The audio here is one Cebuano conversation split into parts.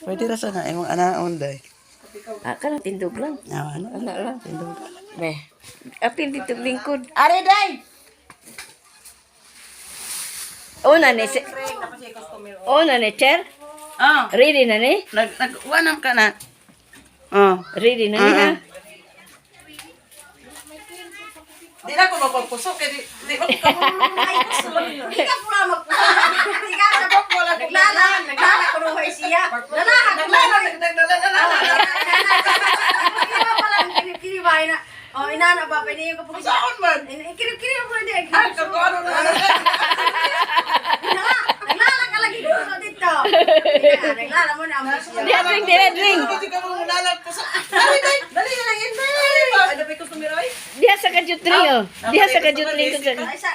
Pwede ra sa na imong anaon day. Ah, kanang tindog lang. Ah, ano? Ana lang. Be. Apil dito lingkod. Are day. Una ni si Una ni chair. Oh, Ready na ni? nag nag wanam ka na. Oh. Ready na ni ha? Di na ko magpagpusok kay di ba ko Di ka pula Di ka sa Naglala, naglala ko nung siya. Lalaha, naglala. Kini pala ang kini ba ina. Oh, inana ba pwede yung kapag Saan man? Kini ba pwede. Ay, kagano na. Naglala ka lagi ko sa dito. Naglala mo na amo siya. Diha drink, diha drink. Di ka mo mulalag pusok. Dali day. Dali na lang in. Ano ba customer oy? Diha sa kajut drink oh. Diha sa kajut drink. Ay sa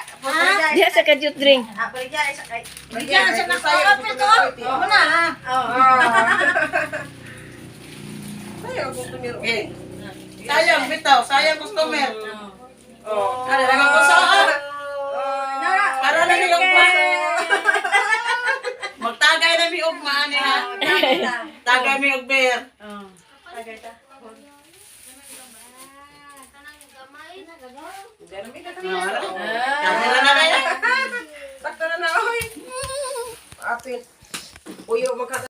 Diha sa kajut drink. Ah, paligya isa kay. Bigyan siya na sayo. Mo na. Oh. Okay. Sayang bitaw, sayang customer. Oh, ano lang ko sa Nara. Para na nilang pa. Magtagay na mi og maani ha. Tagay mi og beer. Oh. Tagay ta. Kamera na na. Sakto na na, oy. Apit. Uyo, magka